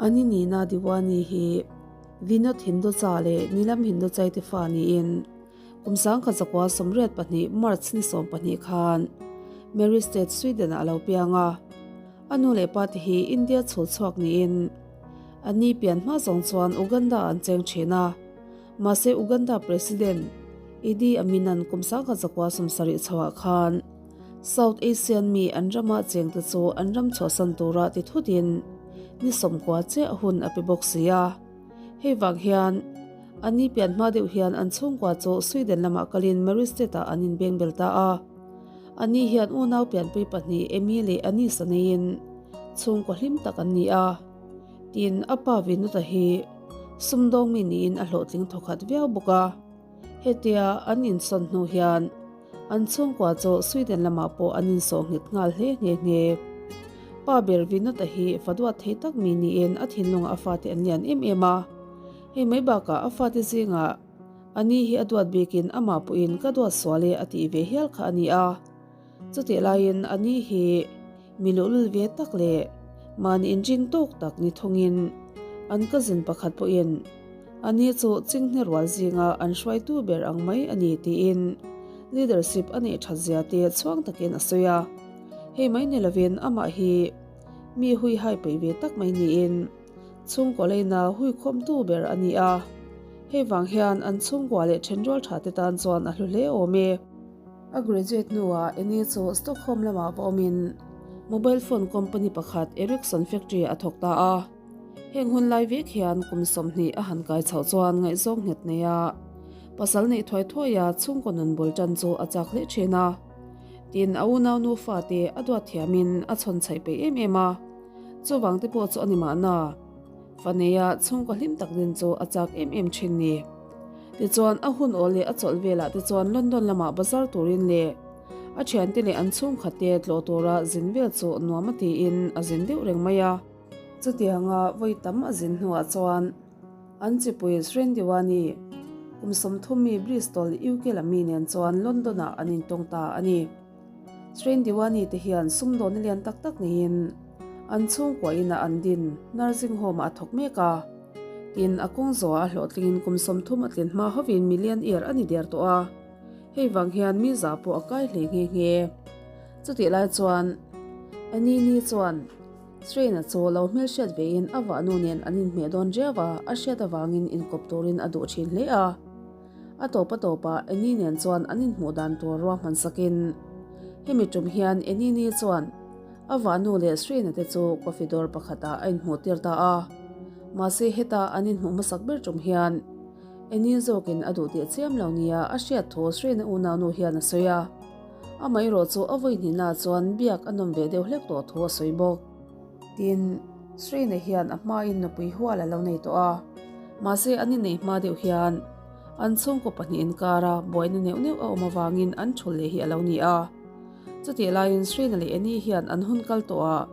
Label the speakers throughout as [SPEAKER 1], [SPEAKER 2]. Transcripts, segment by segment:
[SPEAKER 1] Ani Nina Diwani hi Vinod Hinduja leh Neelam Hindujai te fa niin kum 1982 March ni 12 khan Mary State, Sweden ah a lo piang a. A nu leh pa te hi India chhul chhuak niin a ni pian hma zawng chuan Uganda ah an cheng thin a. Mahse Uganda President Idi Amin-a'n kum 1970 chhoah khan South Asian mi an rama chengte chu an ram chhuahsan tura ti thutin ni 90 chiah hun a pe bawk si a. Hei vang hian a ni pian hma deuh hian an chhungkua chu Sweden lamah kalin Mariestad-ah an inbeng bel ta a. A ni hian unau pianpui pahnih Emmy leh Anis a neiin chhungkaw hlim tak an ni a. Tin, a pa Vinod-a hi sumdawng mi niin a hlawhtling thawkhat viau bawk a. Hetia an insawn hnu hian an chhungkua chu Sweden lamah pawh an insawh nghet nghal hle nghe nghe. Pa ber Vinod-a hi fa duat thei tak mi niin a thinlungah a fate an lian em em a. Hei mai bakah a fate zingah a ni hi a duat bikin amah pawhin ka duat sual e a tih ve hial kha a ni a. Chutih laiin a ni hi mi luhlul ve tak leh mahni inring tawk tak ni thungin an cousin pakhat pawhin a ni chu chinghne rual zinga an hruaitu ber ang mai a ni tiin leadership a neih that zia te chhuang takin a sawi a. Hei mai ni lovin amah hi mi hui hai peih ve tak mai niin chhungkaw leina hui khawmtu ber a ni a. Hei vang hian an chhungkua leh thenrual tha te tan chuan a hlu hle awm e. A graduate hnuah Eni chu Stockholm lamah va awmin mobile phone company pakhat Ericsson factory ah a thawk ta a. Heng hun lai vek hian kum 20 a han kai chhoh chuan ngaihzawng nghet nei a, pasal neih thuai thuai a chhungkaw nun bul tan chu a chak hle thin a. Tin, a unau nufa te a duat thiamin a chhawn chhaih peih em em a, chuvang te pawh chu a ni mahna. Fa neia chhungkaw hlim tak din chu a chak em em thin ni. Tichuan a hun aw leh a chawlh velah te chuan London lamah bazar turin leh a thiante leh an chhungkhat te tlawh tura zin vel chu nuam a tiin a zin deuh reng mai a. Chutianga vawi tam a zin hnuah chuan an chipui Sren Diwani kum 30 mi Bristol, UK lam mi nen chuan London ah an intawng ta a ni. Sren Diwani te hian sumdawnna lian tak tak neiin an chhungkua inah an din nursing home ah a thawk mek a. Tin, a kawng zawhah a hlawhtlingin kum 30 a tlin hma hovin millionaire a ni der tawh a. Hei vang hian mi zah pawh a kai hle nghe nghe. Chutih lai chuan Annie ni chuan Sren-a chu lo hmelhriat vein a vahnu nen an inhmeh dawn riau a, a hriat avangin inkawp turin a duh thin hle a. A tawp a tawpah Annie nen chuan an inhmuh dan tur ruahman sakin hemi tum hian Annie ni chuan a vahnu leh Srina te chu coffee dawr pakhatah a inhmuh tir ta a. Mahse heta an inhmuh hmasak ber tum hian Annie zawkin a duh tih chiam lo nia a hriat thu Srina unaunu hian a sawi a. Amaherawh chu a vawi hnihna chuan biak a nawm ve deuh hlek tawh thu a sawi bawk. Tin, Srina hian a hmain nupui hual a lo nei tawh a, mahse an innei hma deuh hian an chhungkaw pahnih inkara buaina neuh neuh a awm avangin an thul leh hi a lo ni a. Chutih laiin Srina leh Annie hian an hun kal tawhah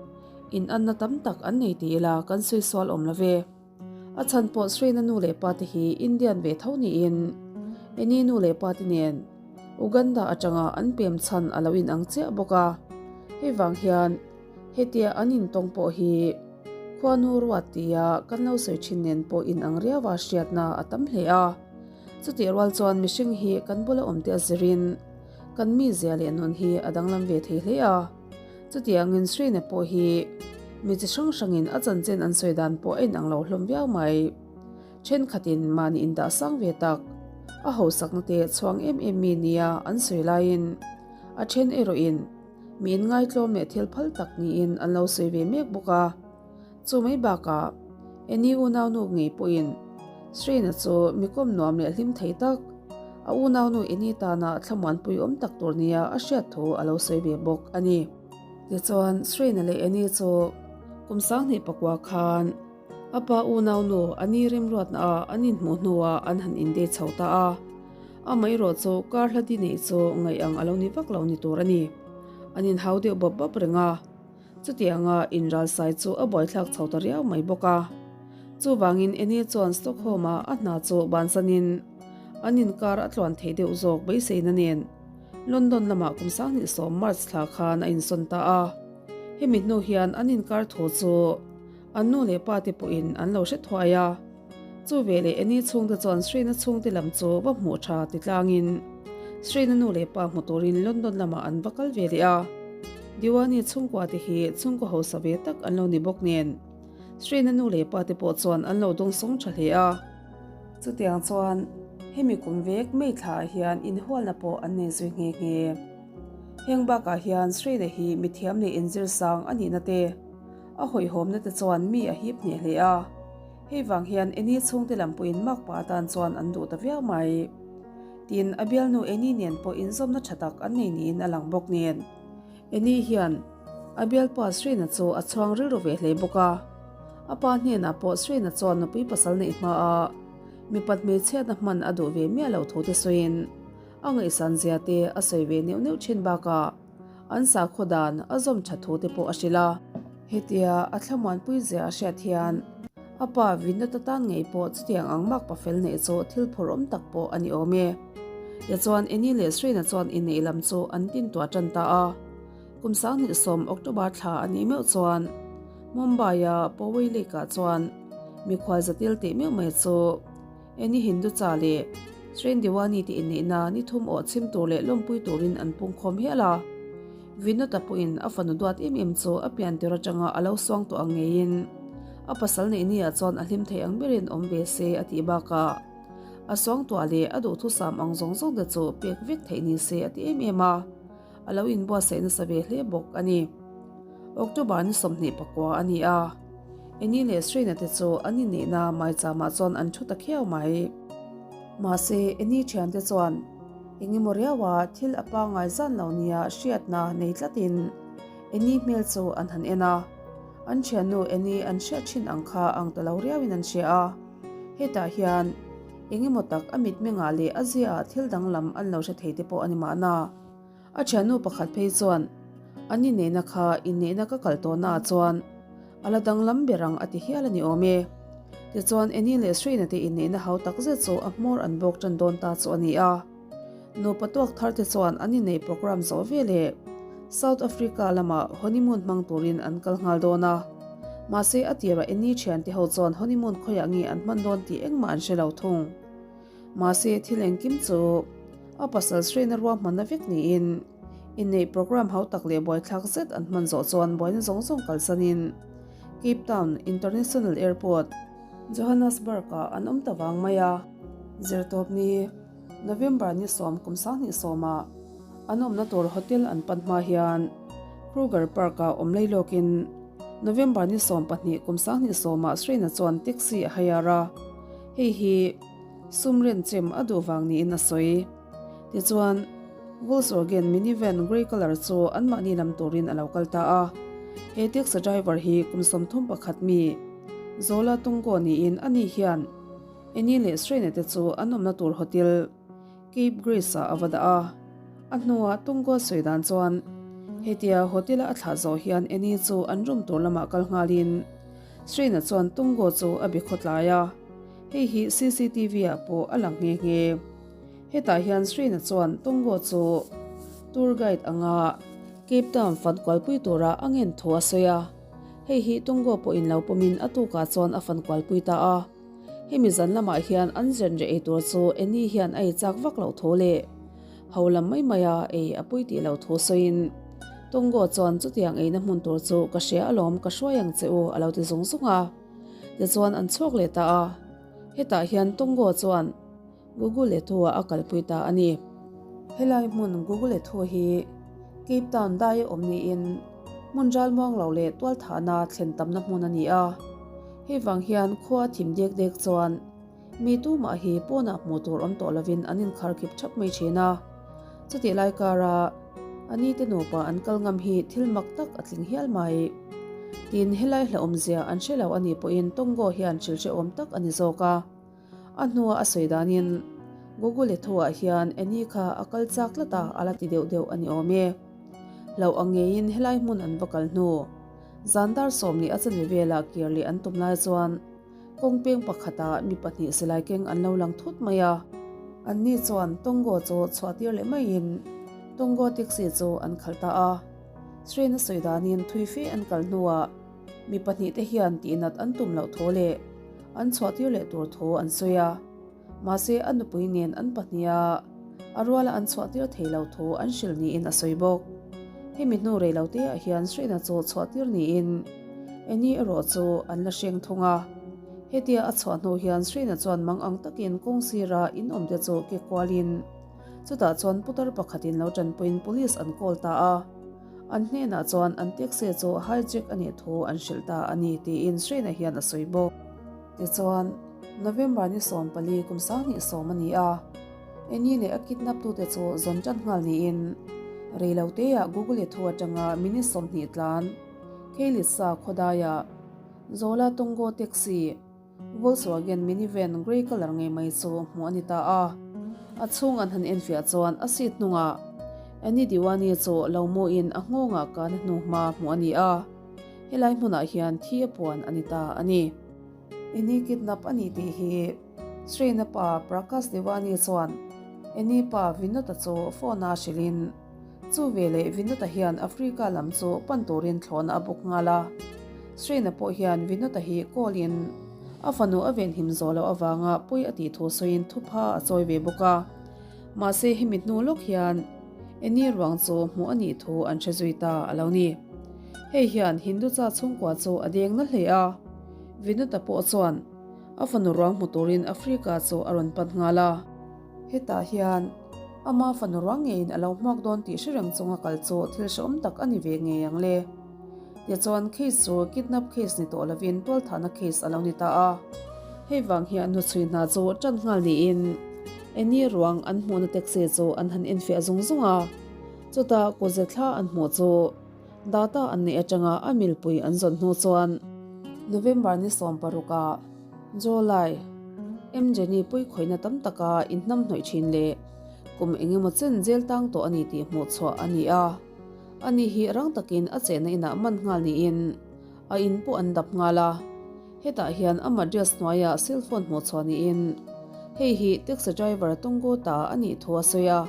[SPEAKER 1] inanna tam tak an nei ti ila kan sawi sual awm lo ve. A chhan pawh Srina nu leh pa te hi Indian ve tho niin Annie nu leh pa te nen Uganda atanga an pem chhan a lo inang chiah bawk a. Hei vang hian Hetia an intawng pawh hi Khuanu ruat tia kan lo sawi thin nen pawh inang riaua hriatna a tam hle a. Chutih rual chuan mihring hi kan bula awmte a zirin kan mizia leh nun hi a danglam ve thei hle a. Chutiangin Srine pawh hi mi chi hrang hrangin a chanchin an sawi dan pawh a inang lo hlawm viau mai. Thenkhatin mahni indah sang ve tak, a hausakna te chhuang em em mi nia an sawi laiin a then erawhin, Mi inngaihtlawm leh thil phal tak niin an lo sawi ve mek bawk a. Chu mai bakah Annie unaunu ngei pawhin Srina chu mi kawm nuam leh hlim thei tak, a unaunu Annie tana thlamuanpui awm tak tur nia a hriat thu a lo sawi ve bawk a ni. Tichuan, Srina leh Annie chu kum 2009 khan a pa unaunu Annie remruatna ah an inhmuh hnuah an han indate chho ta a. Amaherawh chu kar hla di neih chu ngaih ang a lo ni vak lo ni tur a ni. An inhau deuh bawp bawp reng a, chutianga inralsai chu a buaithlak chho ta riau mai bawk a. Chuvangin Annie chuan Stockholm-a a hna chu bansanin an inkar a tluan thei deuh zawk beiseina nen London lamah kum 2010 March thla khan a insawn ta a. Hemi hnu hian an inkar thu chu. An nu leh pa te pawhin an lo hre thuai a. Chu veleh Annie chhungte chuan Srina chhungte lam chu va hmuh tha ti tlangin Srina nu leh pa hmu turin London lamah an va kal ve leh a. Diwani chhungkua te hi chhungkaw hausa ve tak an lo ni bawk nen Srina nu leh pa te pawh chuan an lo dawngsawng tha hle a. Chutiang chuan hemi kum vek May thlaah hian inhualna pawh an nei zui nghe nghe. Heng bakah hian Srina hi mithiam leh inzir sang a nihna te, a hawihhawmna te chuan mi a hip hneh hle a. Hei vang hian Annie chhungte lam pawhin makpa atan chuan an duh ta viau mai. Tin, a bialnu Annie nen pawh inzawmna tha tak an nei niin a lang bawk nen. Annie hian a bialpa Srina chu a chhuang rilru ve hle bawk a. A pa hnenah pawh Srina chuan nupui pasal neih hmaa mipat hmeichhiatna hman a duh ve miah lo thu te sawiin a ngaihsan zia te a sawi ve neuh neuh thin bakah An sakhaw dan a zawm tha thu te pawh a hrilh a. Hetia a thlamuanpui zia a hriat hian a pa Vinod atan ngei pawh chutiang ang mak pafel neih chu thil phur awm tak pawh a ni awm e. Tichuan Annie leh Srina chuan inneih lam chu an tintuah tan ta a. Kum 2010 October thla a nih meuh chuan Mumbai-a Powai Lake-ah chuan mikhual zatil tih meuh mai chu Eni Hinducha leh Srin Diwani te inneihna ni thum awh chhim tur leh lawmpui turin an pungkhawm hial a. Vinod-a pawhin a fanu duat em em chu a pian tir atanga a lo suang tawh ang ngeiin a pasal neih ni ah chuan a hlim thei ang berin awm ve se a tih bakah a suangtuah leh a duhthusam ang zawng zawng te chu pek vek theih ni se a ti em em a. A lo inbuatsaih nasa ve hle bawk a ni. October ni 24 a ni a, Annie leh Srina te chu an inneihna maicham ah chuan an thu ta khiau mai. Mahse, Annie thiante chuan eng emaw riaua thil a pangngai zan lo nia hriatna nei tlatin Annie hmel chu an han en a. An thiannu Annie an hriat thin ang kha ang ta lo riauin an hria a. Hetah hian eng emaw tak a mitmengah leh a ziaah thil danglam an lo hre thei te pawh a ni mahna. A thiannu pakhat phei chuan, An inneihna kha inneihna ka kal tawhna ah chuan a la danglam ber ang a ti hial a ni awm e. Tichuan Annie leh Srina te inneihna hau tak zet chu a hmawr an bawk tan dawn ta chu a ni a. Nupa tuak thar te chuan an inneih programme zawh veleh South Africa lamah honeymoon hmang turin an kal nghal dawn a. Mahse a tirah Annie thiante ho chuan honeymoon khawiah nge an hman dawn tih engmah an hre lo thung. Mahse, thil engkim chu a pasal Srina ruahmanna vek niin inneih programme hautak leh buaithlak zet an hman zawh chuan buaina zawng zawng kalsanin Cape Town International Airport, Johannesburg-ah an awm ta vang mai a. Zirtawp ni, November ni sawm kum 2010-ah an awmna tur hotel an pan hma hian Kruger Park-ah awm lei lawkin November ni 12 kum 2010-ah Srina chuan taxi a hire a, hei hi Sum renchem a duh vang niin a sawi. Tichuan, Volkswagen minivan grey colour chu anmahni lam turin a lo kal ta a. He taxi driver hi kum 31 mi, Zola Tungo niin ani hian Annie leh Srena te chu an awmna tur hotel Cape Grace-ah a va dah a. A hnuah Tungo sawi dan chuan hetia hotel-a a thlah zawh hian Annie chu an room tur lamah kal nghalin Srena chuan Tungo chu a be khawtlai a. Hei hi cctv ah pawh a lang nghe nghe. Hetah hian Srina chuan Tongo chu tour guide anga Cape Town fan kualpui tura a ngen thu a sawi a. Hei hi Tongo pawhin lo pawmin a tukah chuan a fan kualpui ta a. Hemi zan lamah hian an zenre ei tur chu Annie hian a ei chak vak loh thu leh ho lam mai maia ei a pui tih loh thu sawiin Tongo chuan chutiang eina hmun tur chu ka hria alawm ka hruai ang che u a lo ti zung zung a. Tichuan an chhuak leh ta a, hetah hian Tongo chuan Google Ethu ah a kalpui ta a ni. Helai hmun Google Ethu hi Cape Town daia awm niin hmun ralmuang lo leh tualthahna thlen tamna hmun a ni a. Hei vang hian khua a thim dek dek chuan mi tumah hi pawnah hmuh tur awm tawh lovin an inkharkhip thap mai thin a. Chutih lai kara a ni te nupa an kal ngam hi thil mak tak a tling hial mai. Tin, helai hlauhawmzia an hre lo a nih pawhin Tongo hian thil hrehawm tak a ni zawk a. A hnua a sawi danin Google thuah hian Annie kha a kal chak tlat a, a la ti deuh deuh a ni awm e. Hlauh ang ngeiin helai hmun an va kal hnu. Zan dar 10 a chanve velah kir leh an tum lai chuan Kawng peng pakhatah mi pahnih silai keng an lo lang thut mai a. Anni chuan Tongo chu chhuah tir leh maiin Tongo taxi chu an khalh ta a. Train a sawi danin thui fe an kal hnuah. Mi pahnihte hian tihnat an tum loh thu leh an chhuahtir leh tur thu an sawi a. Mahse a nupui nen an pahniha a ruala an chhuahtir thei lo thu an hrilh niin a sawi bawk. Hemi hnu rei lo teah hian Srina chu chhuahtir niin Annie erawh chu an la hreng thung a. Hetia a chhuah hnu hian Srina chuan mang ang takin kawng sira in awmte chu ke kualin chutah chuan putar pakhatin lo tanpuiin police an call ta a. An hnenah chuan an taxi chu hijack a nih thu an hrilh ta a ni tiin Srina hian a sawi bawk. Tichuan, November ni 14 kum 2010 a ni a, Annie leh a kidnap tute chu zawn tan nghal niin reiloteah Google thu atanga minute 20 tlan Kheilitsa khawdaiah Zola Tongo taxi Volkswagen minivan grey colour ngei mai chu hmuh a ni ta a. A chhung an han enfiah chuan a seat hnungah Annie Diwani chu lo muin a nghawngah kana hnuhma hmuh a ni a. Helai hmunah hian thi a puan a ni ta a ni. Annie kidnap a ni tih hi Sreena pa Prakash Diwani chuan Annie pa Vinod-a chu phone-a hrilhin chu veleh Vinod-a hian Africa lam chu pan turin thlawhna a bawk nghal a. Sreena pawh hian Vinod-a hi call-in a fanu a venhim zawh loh avanga pawi a tih thu sawiin thupha a chawi ve bawk a. Mahse hemi hnu lawk hian Annie ruang chu hmuh a nih thu an hre zui ta a lo ni. Hei hian Hinducha chhungkua chu a deng na hle a, Vinod-a pawh chuan a fanu ruang hmu turin Africa chu a rawn pan nghal a. Hetah hian ama fanu ruang ngeiin a lo hmuak dawn tih hre reng chunga kal chu thil hrehawm tak a ni ve ngei ang le. Tichuan case chu kidnap case ni tawh lovin tualthahna case a lo ni ta a. Hei vang hian hnuchhui hna chu tan nghal niin Annie ruang an hmuhna taxi chu an han enfiah zung zung a. Chutah kawze thla an hmuh chu data an neih atanga a milpui an zawn hnu chuan November ni 16 ah July M Jenny puikhawihna tam taka inhnamhnawih thin leh kum engemaw chen jail tang tawh a ni tih hmuh chhuah a ni a. Ani hi rang takin a chenna inah man nghal niin a in pawh an dap nghal a. Hetah hian a madress hnuaiah cell phone hmuh chhuah niin hei hi taxi driver Tongo ta a nih thu a sawi a.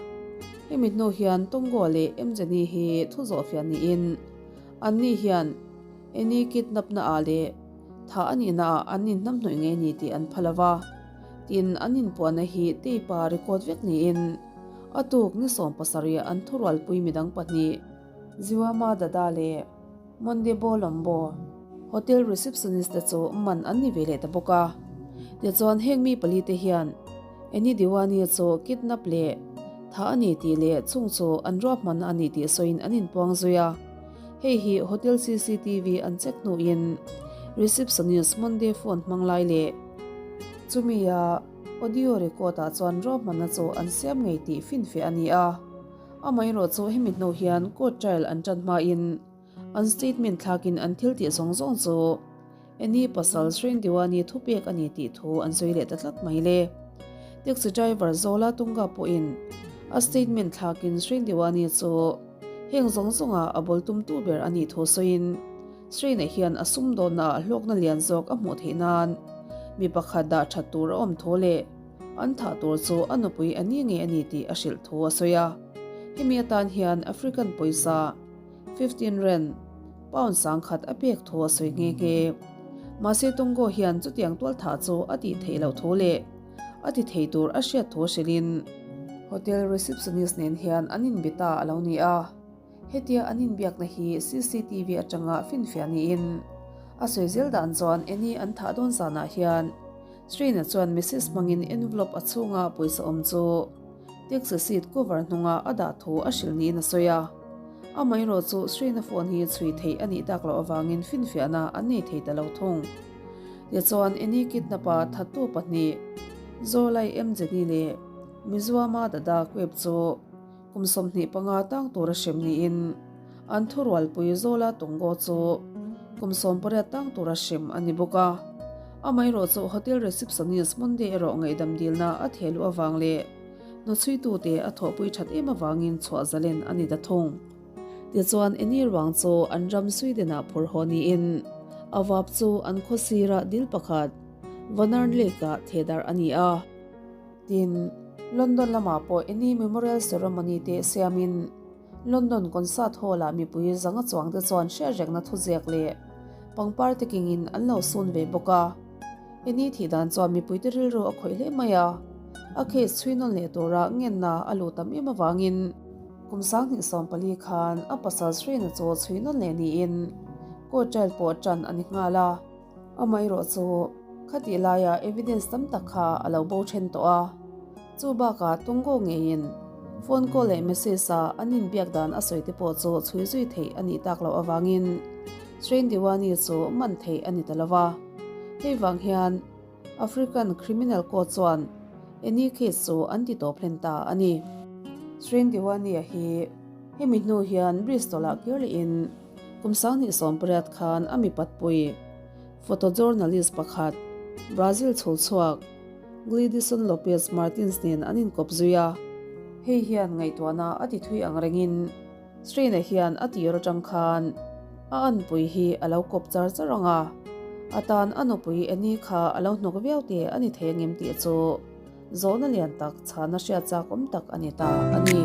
[SPEAKER 1] Hemi hnu hian Tongo leh Mjeni hi thu zawhfiah niin anni hian Annie kidnap na ah leh thah a nihna ah an inhnamhnawih ngei ni tih an pha lova. Tin, an inpuahna hi tape a record vek niin a tuk ni 17 an thurualpui midang pahnih Ziwama Dada leh Mondebo Lombo Hotel receptionist te chu man an ni ve leh ta bawk a. Tichuan heng mi pali te hian Annie Diwani chu kidnap leh thah a ni tih leh chung chu an ruahmanna a ni tih sawiin an inpuang zui a. Hei hi hotel cctv an check hnuin receptionist Monday phone hmang lai leh chumi a audio record ah chuan ruahmanna chu an siam ngei tih finfiah a ni a. Amaherawh chu hemi hnu hian court trial an tan hmain an statement thlakin an thil tih zawng zawng chu Annie pasal Srin Diwani thupek a ni tih thu an sawi leh ta tlat mai le. Taxi driver Zola Tunga pawhin a statement thlakin Srin Diwani chu heng zawng zawnga a bul tumtu ber a nih thu sawiin Srin-a hian a sumdawnnaah hlawkna lian zawk a hmuh theih nan mi pakhat dah that tur a awm thu leh an thah tur chu a nupui a ni ngei a ni tih a hrilh thu a sawi a. Hemi atan hian African pawisa 15 rand pound sangkhat a pek thu a sawi nghe nghe. Mahse Tongo hian chutiang tual thah chu a tih theih loh thu leh a ti thei tur a hriat thu hrilhin hotel receptionist nen hian an inbe ta a lo ni a. Hetia an inbiakna hi cctv atanga finfiah niin a sawi zel dan chuan Annie an thah dawn zanah hian Srina chuan message hmangin envelope a chhunga pawisa awm chu taxi seat cover hnunga a dah thu a hrilh niin a sawi a. Amaherawh chu Srina phone hi chhui theih a nih tak loh avangin finfiahna an nei thei ta lo thung. Tichuan Annie kidnap-a thattu pahnih Zawlai Mjeni leh Mizoama Dada Kwep chu Kum 25 tang tura hrem niin an thurualpui Zola Tongo chu kum 18 tang tura hrem a ni bawk a. Amaherawh chu hotel receptionist Monday erawh ngaihdam dilna a theh luh avang leh hnuchhuitute a thawhpui that em avangin chhuah zalen a ni ta thung. Tichuan Annie ruang chu an ram Sweden-ah phur haw niin a vap chu an khaw sirah dil pakhat Vanarn Lake-ah thehdarh a ni a. Tin, London lamah pawh Annie Memorial Ceremony te siamin London Concert Hall-ah mipui zanga chuangte chuan hriatrekna thuziak leh Pangpar te kengin an lo sun ve bawk a. Annie thih dan chuan mipuite rilru a khawih hle mai a, a case chhui nawn leh tura ngenna a luh tam em avangin kum 2014 khan a pasal Srina chu chhui nawn leh niin court trial pawh tan a ni nghal a. Amaherawh chu khatih laia evidence tam tak kha a lo bo then tawh a, chu bakah Tungo ngeiin phone call leh message a an inbiak dan a sawi te pawh chu chhui zui theih a nih tak loh avangin Srain Diwani chu man theih a ni ta lo va. Hei vang hian African Criminal Court chuan Annie case chu an ti tawp hlen ta a ni. Srain Diwani-a hi hemi hnu hian Bristol-ah kir lehin Kum 2018 khan a mipatpui photojournalist pakhat Brazil chho chhuak Glidison Lopes Martins nen an inkawp zui a. Hei hian ngaihtuahna a ti thui ang rengin Strain-a hian a tir atang khan a anpui hi a lo kawp char char ang a, a tan a nupui Annie kha a lo hnawk viau te a ni thei angem tih chu zawhna lian tak chhana hriat chak awm tak a ni ta a ni.